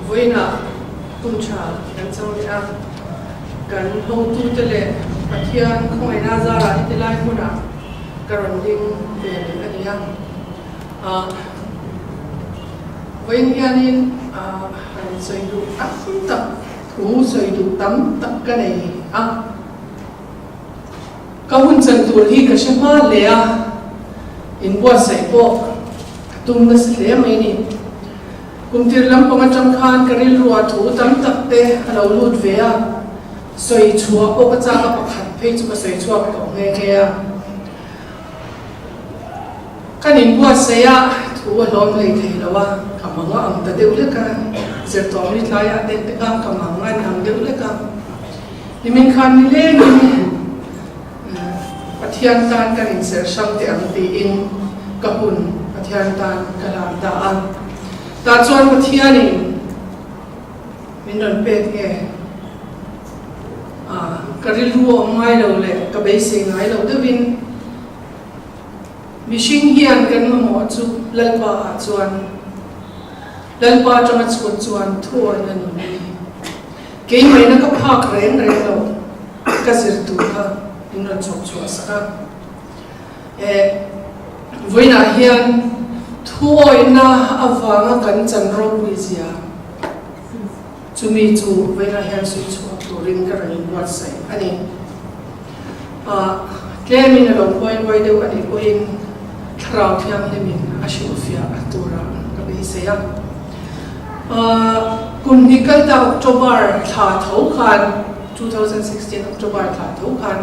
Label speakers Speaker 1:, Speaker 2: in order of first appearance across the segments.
Speaker 1: Vawiinah hun tha kan chang leh a, kan hotute leh Pathian khawngaihna zarah heti lai hmunah ka rawn ding ve leh a ni a. Vawiin hianin han sawi duh tam tak, thu sawi duh tam tak ka nei a. Ka hun chan tur hi ka hre hma hle a, inbuatsaih pawh ka tum nasa hle mai a ni. Kum tir lampang atang khan ka rilruah thu tam tak te a lo lut ve a, sawi chhuah pawh ka chak a, pakhat phei chu ka sawi chhuak tawh nghe nghe a. Kan inbuatsaih a, thu a hlawm hlei thei lo a, ka mang a ang ta deuh lek a, zirtawm ni tlaiah te kha ka mang a ni ang deuh lek a. Nimin khan ni lengin Pathian tan kan inserh hrang teh ang tiin ka hun Pathian tan ka hlan ta a. Tah chuan Pathianin min rawn pek nge ka rilru a awm ngai lo leh ka beisei ngai lo deuhin mihring hian kan mamawh chu Lalpa ah chuan Lalpa atanga chhut chuan thuawina nun a ni. Keimahina ka phak reng reng lo, ka zir tur kha min rawn chhawp chhuah sak a. E, vawiinah hian thuawihna avanga kan chan ropui zia chumi chu vawiinah hian sawi chhuak turin ka rawn inbuatsaih a ni. Ah, tlemin a lo huai huai deuh a nih pawhin Thlarau Thianghlimin a hrilhfiah tura ka beisei a. Kum hnih kal ta October thla tho khan, 2016 October thla tho khan,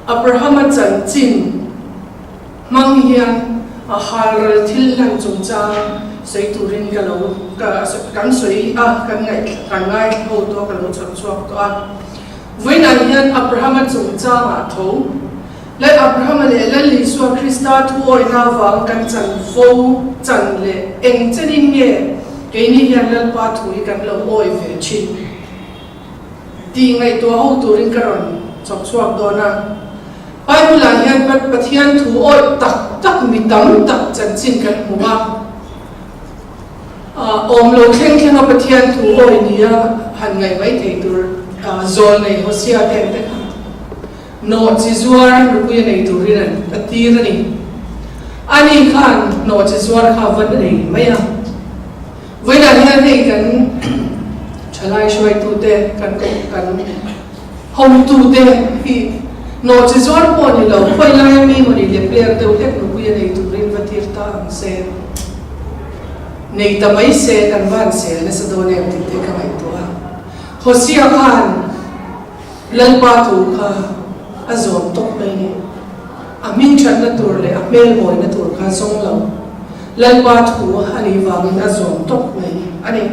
Speaker 1: Abrahama chanchin hmang hian a halral thil hlan chungchang sawi turin ka lo kan sawi a, kan kan ngaithla ho tawh a, ka lo chhawp chhuak tawh a. Vawiinah hian Abrahama chungchangah tho Lal Abrahama leh Lal Isua Krista thuawihna avang kan chan fo chan leh eng chenin nge keini hian Lalpa thu hi kan lo awi ve thin tih ngaihtuah ho turin ka rawn chawp chhuak dawn a. Bible-ah hian Pathian thu awih tak tak mi tam tak chanchin kan hmu a, awm lo thleng thlenga Pathian thu awih nia han ngaih mai thei tur zawl nei Hosea te ang te kha. Nawhchi zuar nupui a nei turin an a tir a ni. Ani khan nawhchi zuar kha a va nei mai a. Vawiinah hian hei kan thalai hruaitute, kan kan hotute hi nawhchi zuar pawh ni lo, khawi laia mi mawni leh player deuh hlek nupui a nei turin va tir ta ang se. Nei ta mai se kan va han sel nasa dawn em tih te ka ngaihtuah a. Hosea khan Lalpa thu kha a zawm tawp mai ni. A hming thatna tur leh a hmel mawina tur kha zawng lo. Lalpa thu a nih vangin a zawm tawp mai a ni.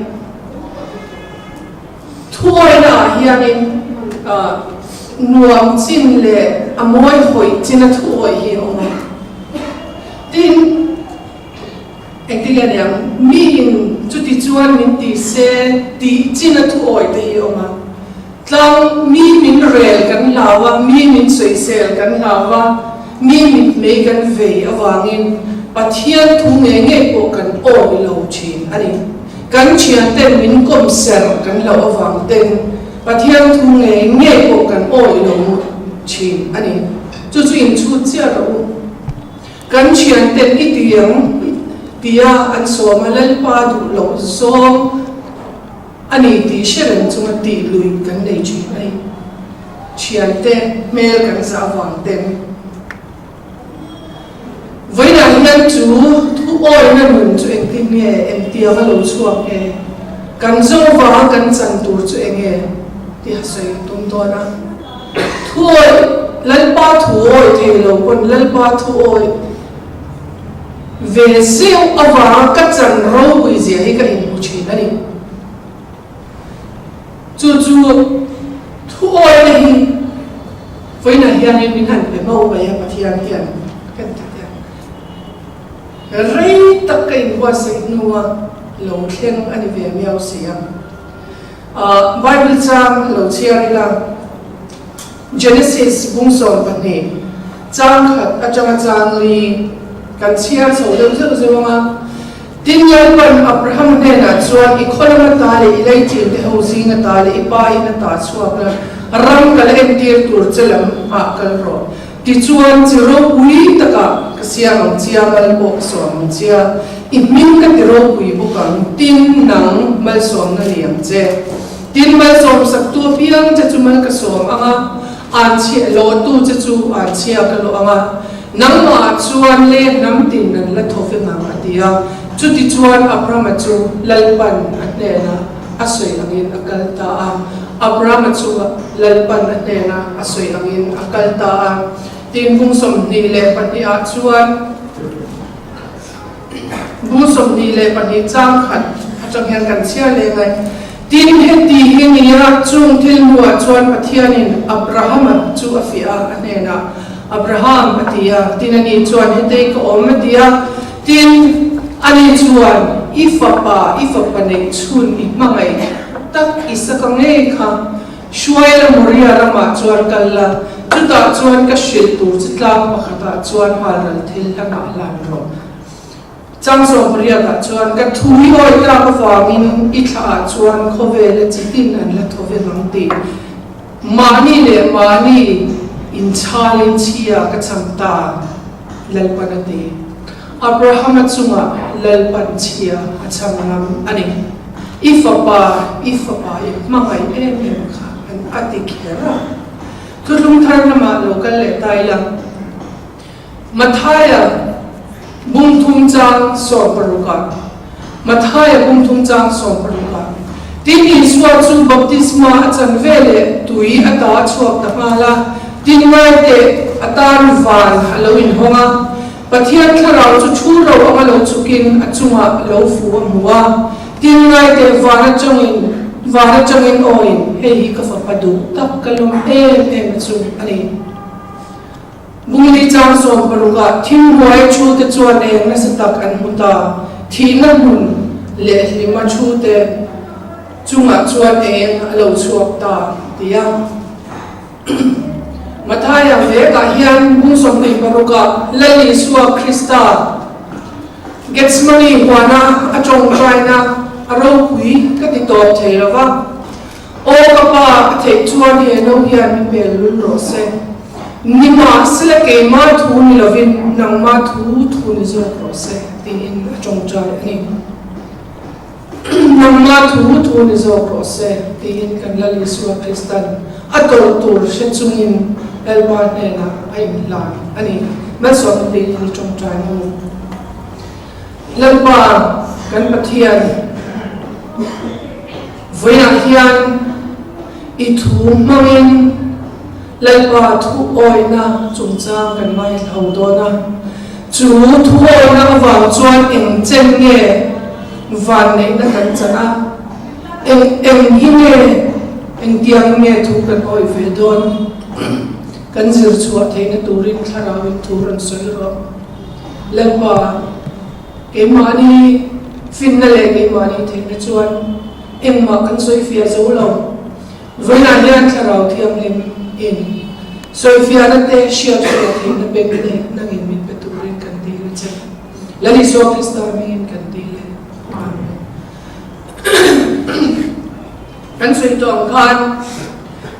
Speaker 1: Thuawina ah hianin nuam chin leh a mawi hawih china thuawih hi a awm a. Tin, engtin nge niang, miin chuti chuan min ti se tih china thuawih te hi a awm a. Tlang, mi min rel kan hlau a, mi min sawisel kan hlau a, mi mitmei kan vei avangin Pathian thu ngei ngei pawh kan awi lo thin a ni. Kan thianten min kawm ser kan hlauh avang ten Pathian thu ngei ngei pawh kan awi lo thin a ni. Chu chu inchhut chiah rawh u. Kan thianten i tiang tia an sawm a, Lalpa duh loh zawng, A ni tih hre reng chunga tih lui kan nei thin a ni. Thiante hmel kan zah avang ten vawiinah hian chu thu awina nun chu engtin nge, engtiang a lo chhuak nge, kan zo vanga kan chan tur chu eng nge tih a sawi tum dawn a. Thu awi, Lalpa thu awi thei lo pawn Lalpa thu awi Ve zeuh avanga ka chan ropui zia hi ka inhmu thin a ni. Chu chu thu awina hi vawiinah hianin min han pe hmau mai a, Pathian hian ka ti ta a. Rei tak ka inbuatsaih hnua lo thleng a ni ve miau si a. Bible chang lo chhiar ila Genesis bung 12 chang khat atanga chang li kan chhiar chho deuh zeuh zeuh ang a. Tin, Lalpan Abraham hnenah chuan, I khaw lam ata leh i leichinte ho zing ata leh i pa in ata chhuak la, ram ka la entir tur che lam ah kal rawh. Tichuan, chi ropui takah ka siam ang chia, mal pawh ka sawm ang chia, i hming ka ti ropui bawk ang, tin, nang malsawmna ni ang che. Tin, malsawmsaktu apiang che chu mal ka sawm ang a, anchhia lawhtu che chu anchhia ka lawh ang a, nangmahah chuan le hnam tin an la thaw veng ang, a ti a. Chutichuan, Abrahama chu Lalpan a hnenah a sawi angin a kal ta a. Abrahama chu Lalpan a hnena a sawi angin a kal ta a. Tin, bung 22 ah chuan bung 22 chang khat atang hian kan chhiar leh ngai. Tin, heti hi nia, chung thil hnuah chuan Pathianin Abrahama chu a fiah a, a hnenah, Abraham, a ti a. Tin, ani chuan, Hetei ka awm, a ti a. Tin, ani chuan, I fapa, i fapa neih chhun i hmangaih tak Isaka ngei kha hruai la Moria ramah chuan kal la, chutah chuan ka hrilh tur chi tlang pakhatah chuan halral thil hlanah hlan rawh. Chang 18ah chuan, Ka thu i awi tlak avangin i thlaah chuan khawvela chi tin an la thaw vek ang tih mahni leh mahni inchhalin chhia ka cham ta. Lalpan a ti. Abrahama chungah Lalpan chhia a chhang ngam a ni. I fapa, i fapa i hmangaih em em kha an a ti kher a. Thuthlung thar lamah lo kal leh ta ila. Mathaia bung thum chang 16ah Mathaia bung thum chang 16ah Tin, Isua chu baptisma a chan ve leh tui a ta a chhuak ta nghal a, tin ngaiteh a tan van a lo inhawng a, Pathian thlarau chu thu ro anga lo chhukin a chungah lo fu a hmu a, tin ngaiteh van atangin van atangin awin hei hi ka fapa duh tak ka lawm em em a chu a ni. Bungli chang 16 ah thimbuai thu te chuan eng nasa tak an hmu ta. Thihna hmun leh hlima thu te chungah chuan eng a lo chhuak ta, ti a. Mathaia vekah hian bung 26 ah Lal Isua Krista Gethsemane huana a tawngtaina a ropui ka ti tawp thei lo va. Aw ka pa, a theih chuan he no hian min bel lul rawh se. Nimahsela keimah thu ni lovin nangmah thu thu ni zawk rawh se, tiin a tawngtai a ni. Nangmah thu thu ni zawk rawh se, tiin kan Lal Isua Kristan a tawrh tur hre chungin Lalpa hnenah a inhlan a ni. Malsawmna tiin i tawngtai ang u. Lalpa kan Pathian, vawiinah hian i thu hmangin Lalpa thu awihna chungchang kan ngaithla dawn a. Chu thu awihna avang chuan eng chen nge vanneihna kan chan a, eng eng hi nge engtiang nge thu kan awih ve dawn? Kan zir chhuah theihna turin thlarauin thu rawn sawi rawh. Lalpa, keimahni finna leh keimahni theihna chuan engmah kan sawifiah zo lo. Vawiinah hian Thlarau Thianghlim in sawifiahna te hriatfiah theihna beng te nangin min pe turin kan dil a che. Lal Isua Krista hmingin kan dil e. Amen. Kan sawi tawh ang khan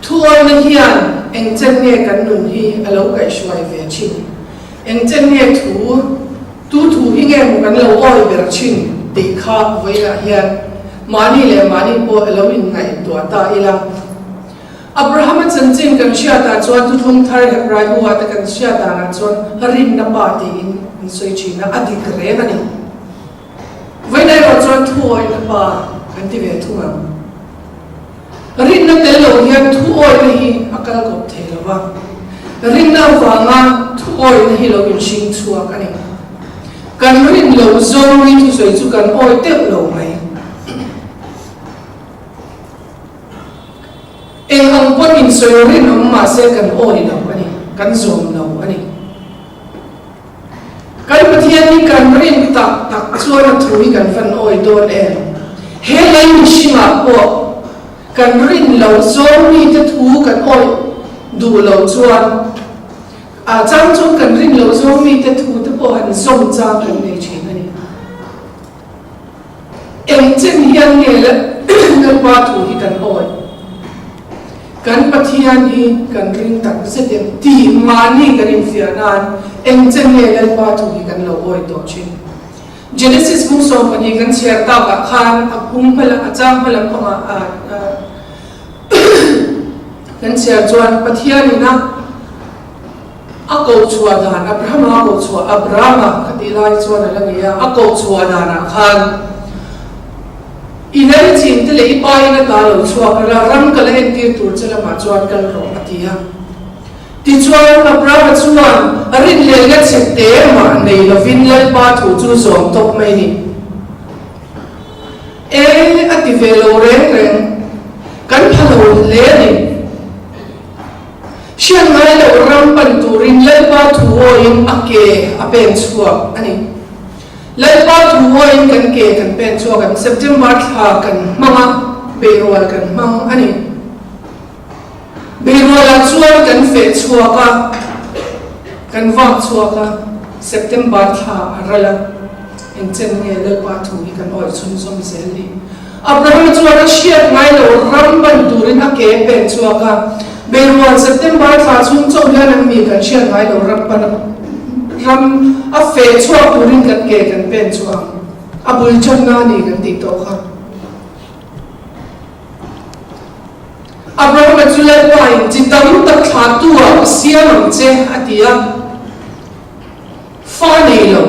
Speaker 1: thuawina hian eng chen nge kan nun hi a lo kaihhruai ve thin? Eng chen nge thu, tu thu hi nge maw kan lo awi ber thin tih kha vawiinah hian mahni leh mahni pawh lo inngaihtuah ta ila. Abrahama chanchin kan hriatah chuan thuthlung thar Hebrai bu ah te kan hriat danah chuan rinna pa tiin an sawi thin a, a dik reng a ni. Vawiinah erawh chuan thu awihna pa kan ti ve thung ang. Rinna tel lo hian thu awihna hi a kal kawp thei lo va, rinna avanga thu awihna hi lo inhring chhuak a ni. Kan rin loh zawng hi thusawi chu kan awi teuh lo mai. Eng ang pawn insawi rinawm mahse kan awi lo a ni, kan zawm lo a ni. Kan Pathian hi kan rin tak tak chuan a thu hi kan van awi dawn em? He lei mihringah pawh kan rin lo zawng mite thu kan awi duh lo chuan a chang chuan kan rin lo zawng mite thu te pawh han zawm chang kan nei thin a ni. hian nge Lalpa thu hi kan awih? Kan Pathian hi kan ring tak zet em tih mahni kan infiah nan eng chen nge Lalpa thu hi kan lo awih tawh thin? Genesis bung 12 kan chhiar takah khan a bung hma a chang hma lampangah kan chhiar chuan Pathianin a A koh chhuah dan, Abrahama a koh chhuah, Abrama kha tih lai chuan a la ni a, a koh chhuah danah khan i lal chin te leh i pa in a ta lo chhuak a la, ram ka la entir tur che lamah chuan kal rawh a ti a. Tichuan Abrama chuan rinhlelna chhe te mah nei lovin Lalpa thu chu zawm tawp mai ni. E a ti ve lo reng reng, kan pha lo hle a ni. Hriat ngai loh ram pan turin Lalpa thu awiin a ke a pen chhuak a ni. Lalpa thu awiin kan ke kan pen chhuak ang. September thla kan hmang a, beirual kan hmang a ni. Beirualah chuan kan feh chhuak a, kan vak chhuak a, September thla a ral a. Engchen nge Lalpa thu hi kan awih chhunzawm zel ni? Abrahama chuan a hriat ngai lo ram ban turin a ke pen chhuak a. Beirual September thla chhung chauh hian an mi kan hriat ngai lo ram pan ram a feh chhuak turin kan ke kan pen chhuak ang. A bul tanna a ni kan tih tawh kha. Abrahama chu Lalpa in chi tam tak thlahtu ah ka siam ang che a ti a. Fa nei lo.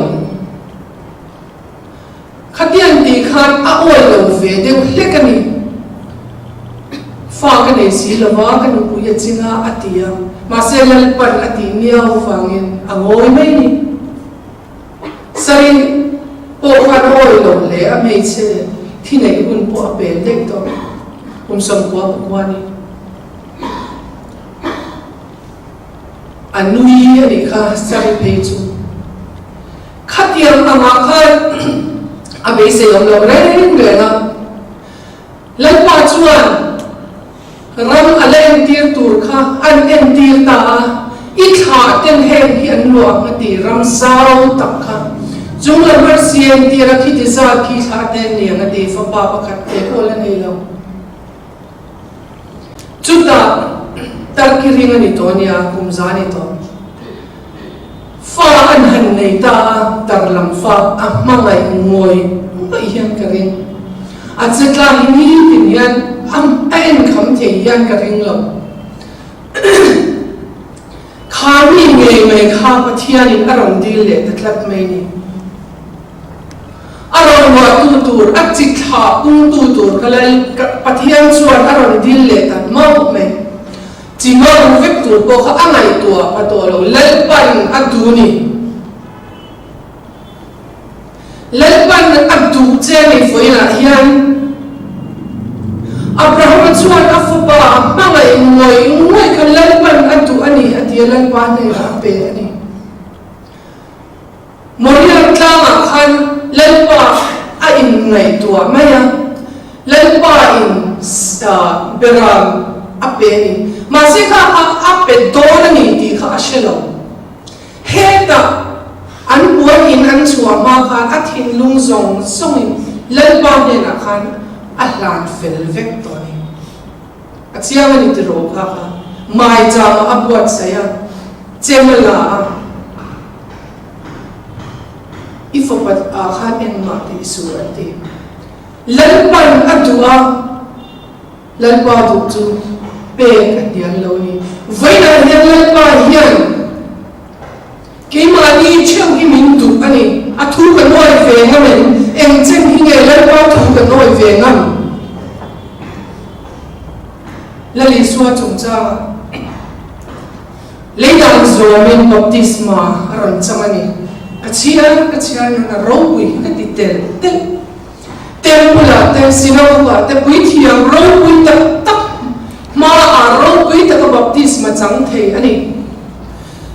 Speaker 1: Khatiang tih khan a awi lo ve deuh hlek a ni. Fa ka nei si lo va, ka nupui a ching a, a ti a. Mahse Lalpan a tih miau vangin a ngawi mai ni. Sarin pawh khan a awi lo hle a, hmeichhe thi neih hun pawh a pel daih tawh. Kum 99 a ni. A nui a nih kha Sari phei chu. Khatiang angah khan a beisei awm lo reng reng a. Lalpa chuan ram a la entir tur kha an entir ta a, i thlah ten heng hi an luah ang a ti, ram zau tak kha. Chung lam arsi entir a khiti zat khi thlah te an ni ang a ti, fapa pakhat te pawh la nei lo. Chutah Turkey ring a ni tawh a nia, kum za a ni tawh. Fa an han nei ta a, tar lam fa a hmangaih ngawih ngawih hian ka ring. A che tla hi nitin hian a enkham thei hian ka ring lo. Kha mi ngei mai kha Pathianin a rawn dil leh ta tlat mai ni. A rawn ruahtu tur, a chi thlah pungtu tur ka Lal Pathian chuan a rawn dil leh ta mauh mai. Chi mauh vek tur pawh kha a ngaihtuah pha tawh lo, Lalpan a duh ni. Lalpan a duh che a ni vawiinah hian Abrahama chuan a fapa a hmangaih ngawih ngawih kha Lalpan a duh a ni a ti a, Lalpa hnenah a pe a ni. Moriah tlangah khan Lalpa a inngaihtuah mai a, Lalpa in beram a pe a ni. Mahse kha a pe dawn a ni tih kha a hre lo. Hetah an puan in an chhuah hma khan a thinlung zawng zawngin Lalpa hnenah khan a hlan fel vek tawh a ni. A chiang a ni tiraw kha kha maichama a buatsaih a, chem a la a. I fapa ah khan engmah tih suh an ti. Lalpan a duh a, Lalpa duh chu pek a hnial lo ni. Vawiinah hian Lalpa hian keimahni theuh hi min duh a ni. A thu ka nawi ve ngam em? Eng chen hi nge Lalpa thu ka nawi ve ngam? Lal Isua chungchangah. Lei dan zawmin baptisma a rawn chang a ni. Ka chhiar ka chhiar nun a ropui hi ka ti tel telh. Temple ah te, synagogue ah te puithiam ropui tak tak hma ah ropui taka baptisma chang thei a ni.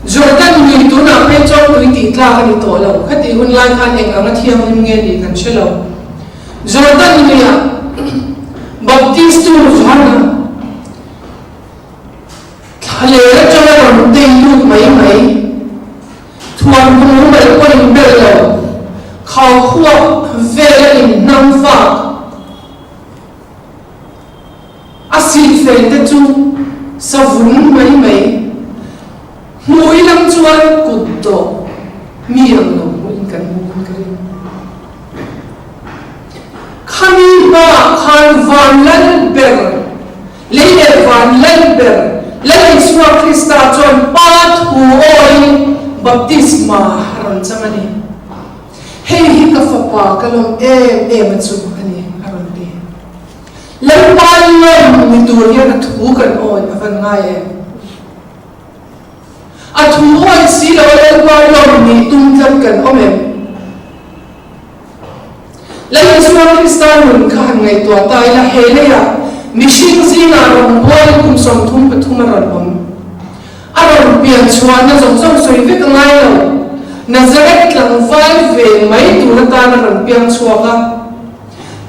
Speaker 1: Jordan lui tunah phei chuan tui tih tlak a ni tawh lo. Khatih hun lai khan eng anga thianghlim nge nih kan hre lo. Jordan luiah baptistu Johana, Thla leh atanga rawn tei lut mai mai, thuam hmu mai pawh in bel lo, khau khuak vel a in hnam fak. Savun mai mai hmui lam chuan kut dawh mi ang lo hmuhin kan hmu in ka ring. Khami hmaah khan van lal ber, lei leh van lal ber, Lal Isua Krista chuan Pa thu awiin baptisma a rawn chang a ni. Hei hi ka fapa ka lawm em em a chu a ni, a rawn ti. Lalpa lawm ni tur hian a thu kan awi a van ngai em? A thu awi si lo a Lalpa lawm nih tum tlat kan awm em? Lal Isua Krista nun kha han ngaihtuah ta ila, he leiah mihring zingah rawngbawlin kum 33 a rawn awm. A rawn pian chhuahna zawng zawng sawi vek a ngai lo. Nazareth tlangval ve mai tur atan a rawn piang chhuak a.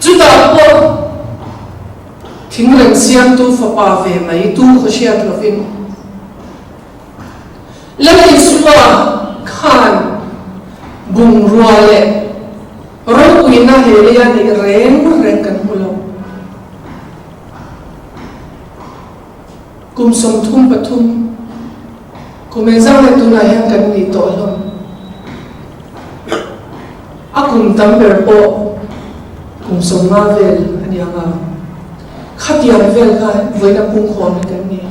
Speaker 1: Chutah pawh thingrem siamtu fapa ve mai tu khaw hriat lovin Lal Isua khan bungrua leh ropuina he leia neih reng reng kan hmu lo. Kum 33, kum engzah nge tunah hian kan nih tawh hlawm? A kum tam ber pawh kum 50 vel a ni ang a, khatiang vel kha vawiina pungkhawm hi kan ni.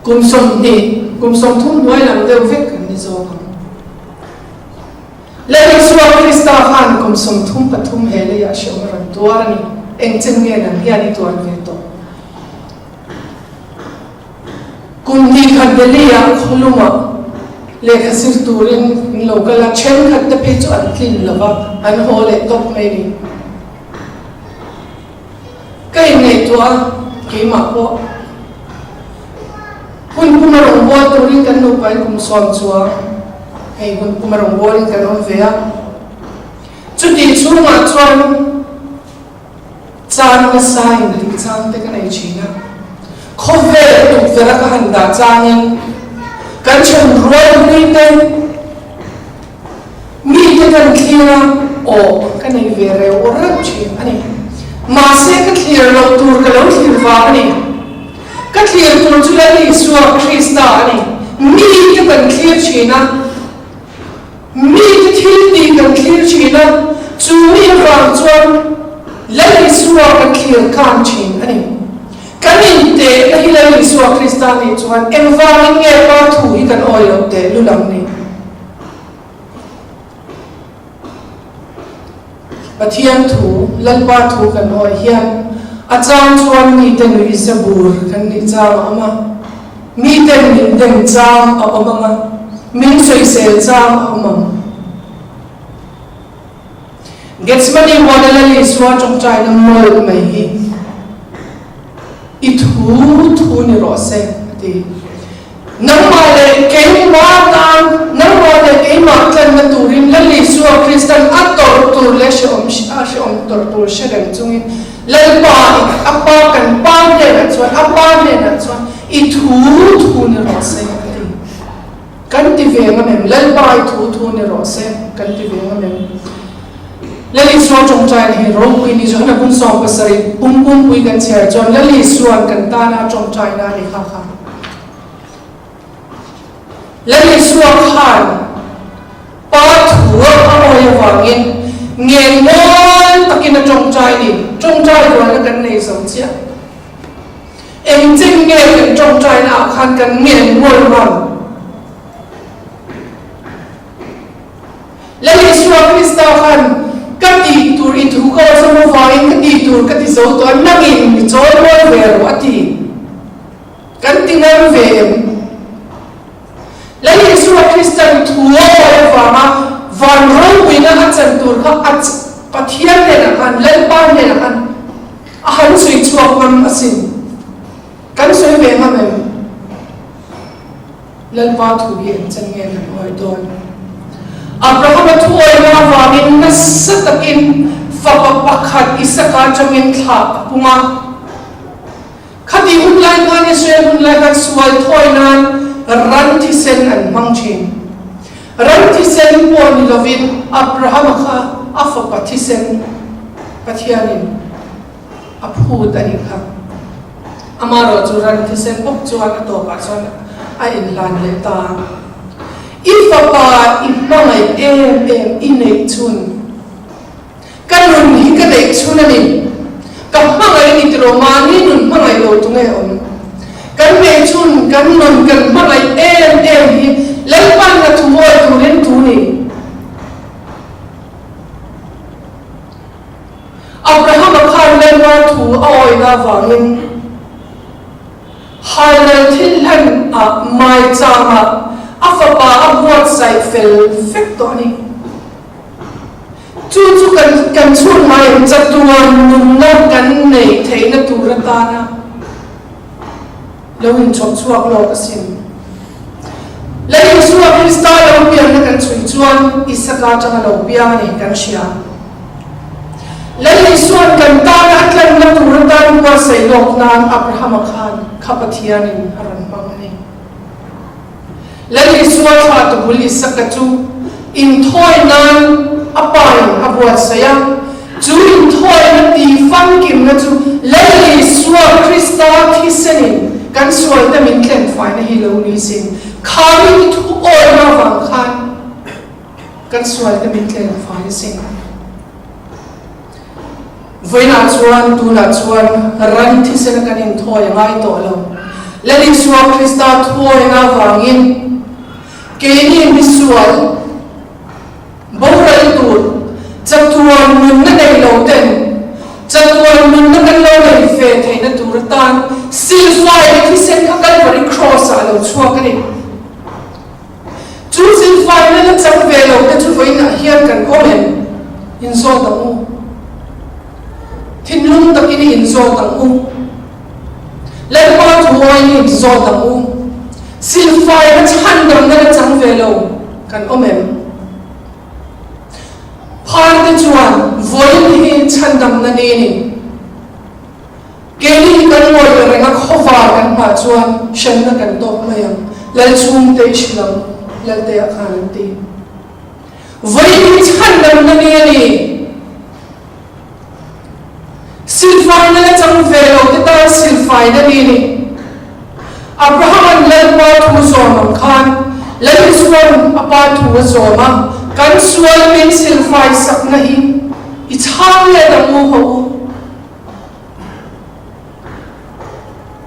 Speaker 1: Kum 20, kum 30 hnuai lam deuh vek kan ni zawk ang. Lal Isua Krista khan kum 33 he leiah hreawm a rawn tuar a ni. Engchen nge nang hian i tuar ve tawh? Kum hnih khat Delhi-ah khawlumah lehkha zir turin min lo kal a, thenkhat te phei chu an tlin lo va, an haw leh tawp mai a ni. Ka inngaihtuah a, keimah pawh hun puma rawngbâwl turin kan nupain kum sawm chuang hei hun puma rawngbâwlin kan awm ve a, chutih chhungah chuan Chang nasa in tih chang te ka nei thin a, khawvel tukverh a ka han dah changin kan then rual hlui te mi te kan thlir a, aw ka nei ve reuh reuh thin a ni. Mahse ka thlir loh tur ka lo thlir vang a ni. Ka thlir tur chu Lal Isua Krista a ni. Mi te kan thlir thin a. Mite thil tih kan thlir thin a, chu mi avang chuan Lal Isua kan thlir khan thin a ni. Kan intehna hi Lal Isua Krista nih chuan engvangin nge Pa thu hi kan awi loh teh lul ang ni? Pathian thu, Lalpa thu kan awi hian a chang chuan mite nuihza bur kan nih chang a awm a, miten min dem chang a awm ang a, min sawisel chang a awm ang. Gethsemane huana Lal Isua tawngtaina mawlh mai hi i thu thu ni rawh se a ti. Nangmah leh keimah tan, nangmah leh keimah tlanna turin Lal Isua Kristan a tawrh tur leh hrehawm a hrehawm tawrh tur hre reng chungin Lalpa i a Pa kan Pa hnenah chuan a Pa hnenah chuan i thu thu ni rawh se a ti. Kan ti ve ngam em? Lalpa i thu thu ni rawh se kan ti ve ngam em? Lal Isua tawngtaina hi ropui ni Johana bung 17 pum pumpui kan chhiar chuan Lal Isua'n kan tana a tawngtaina a ni kha kha. Lal Isua khan Pa thu a awi avangin ngenmawl takin a tawngtai ni. Tawngtai rualna kan nei zo chiah. Engchen nge kan tawngtaina ah khan kan ngenmawl ngam? Lal Isua Krista khan, Ka tih tur i thu ka awlsam avangin ka tih tur ka ti zo tawh a, nangin mi chawl rual ve rawh a ti. Kan ti ngam ve em? Lal Isua Kristan thu a awi avanga van ropuina a chan tur kha a Pathian hnenah khan, Lalpa hnenah khan a han sawi chhuak ngam asin. Kan sawi ve ngam em? Lalpa thu hi eng chen nge kan awi dawn? Abrahama thu awina avangin nasa takin fapa pakhat Isaka atangin thlah a pung a. Khati hun lai khan Israel hun lai khan sual thawi nan ran thisen an hmang thin. Ran thisen pawh ni lovin Abrahama kha a fapa thisen Pathianin a phut a nih kha. Amaherawhchu ran thisen bawk chuan a tawpah chuan a inhlan leh ta a. I fapa i hmangaih em em i neih chhun. Ka nun hi ka neih chhun a ni. Ka hmangaih a ni tiraw mahni nun hmangaih lo tu nge awm? Kan neih chhun, kan nun kan hmangaih em em hi Lalpa'n a thuawi turin tu ni? Abrahama khan Lalpa thu a awihna avangin Hailal thil hlan ah maicham ah a fapa a buatsaih fel vek tawh a ni. Chu chu kan kan chhun ngai ang chatuan nunna kan neih theihna tur atana lo inchhawp chhuak lawk asin. Lal Isua Krista lo pianna kan chhui chuan Isaka atanga lo piang a ni kan hria. Lal Isua'n kan tana a tlanna tur atan buatsaih lawk nan Abrahama khan kha Pathianin a rawn hmang a ni. Lal Isua thla tubul Isaka chu inthawi nan a pain a buatsaih a, chu inthawina ti famkimna chu Lal Isua Krista thisenin kan sualte min tlenfaina hi lo ni sin. Kha mi thu awina avang khan kan sualte min tlenfai sin. Vawiinah chuan, tunah chuan ran thisena kan inthawi a ngai tawh lo. Lal Isua Krista thuawina avangin keini misual boral tur chatuan nunna nei lo ten chatuan nunna kan lo nei ve theihna tur atan silfaina thisen kha Kalvari Cross-ah a lo chhuak a ni. Chu silfaina la chang ve lo te chu vawiinah hian kan awm em? Inzawt ang u. Thinlung takin i inzawt ang u. Lalpa thu awin i inzawt ang u. Silfaina chhandamna la chang ve lo kan awm em? Phar te chuan vawiin hi chhandamna ni a ni. Keini hi kan ngawi ta reng a, khawvar kan hmah chuan hremna kan tawk mai ang, Lal chhungte i hrilh ang, Laltea khan an ti. Vawiin hi chhandamna ni a ni. Silfaina la chang ve lo te tan silfaina ni a ni. Abraham-a'n Lalpa thu zawm ang khan Lal Isua'n a Pa thu a zawm a, kan sual min silfai sakna hi i chhang let ang u haw u.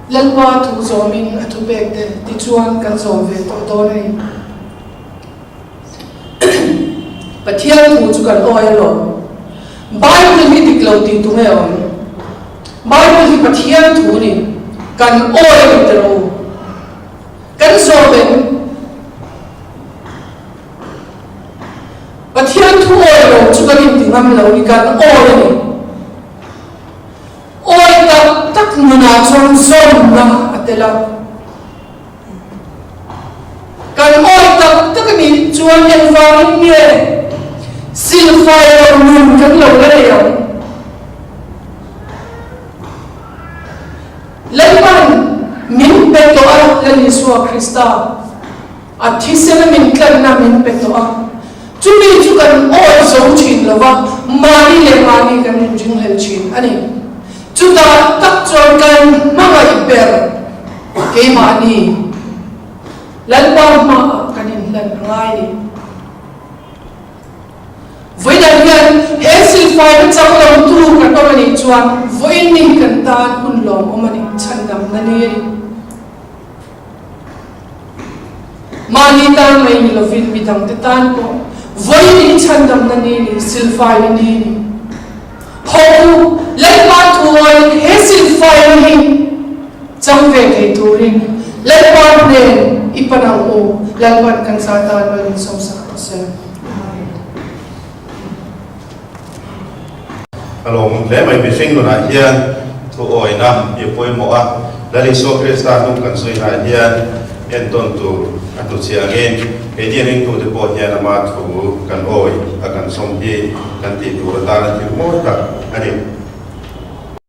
Speaker 1: Lalpa thu zawmin a thupek te tichuan kan zawm ve tawh dawn a ni. Pathian thu chu kan awi alawm. Bible hi dik lo tih tu nge awm? Bible hi Pathian thu ni. Kan awi a ni tiraw u? Kan zawm em? Pathian thu awi lo chu kan inti ngam lo ni, kan awi a ni. Awi tak tak nunah chuan zawmna a tel a. Kan awi tak tak a nih chuan engvangin nge silfai lo nun kan lo la nei ang? Lalpan min pe tawh a, Lal Isua Krista. A thisena min tlanna min pe tawh a, chumi chu kan awi zo thin lo va, mahni leh mahni kan inringhlel thin a ni. Chutah tak chuan kan hmangaih ber keimahni Lalpa hmaah kan inhlan a ngai a ni. Vawiinah hian he silfaina chang lotu kan awm a nih chuan vawiin ni kan tan hun lawmawm a ni, chhandamna ni a ni. Mahni tan mai ni lovin midangte tan pawh vawiin in chhandamna ni ni, silfaina ni ni. Haw u, Lalpa thu awin he silfaina hi chang ve thei turin Lalpa hnen i pan ang u, Lalpan kan za tan mal min sawmsak rawh se.
Speaker 2: A lawmawm hle mai, mihring nunah hian thuawina hi a pawimawh a, Lal Isua Krista hnung kan zuihnah hian entawn tur a hnuchhiah angin keini a ringtute pawh hian ama thu kan awi a kan sawm hi kan tih tur atana thil mawi tak a ni.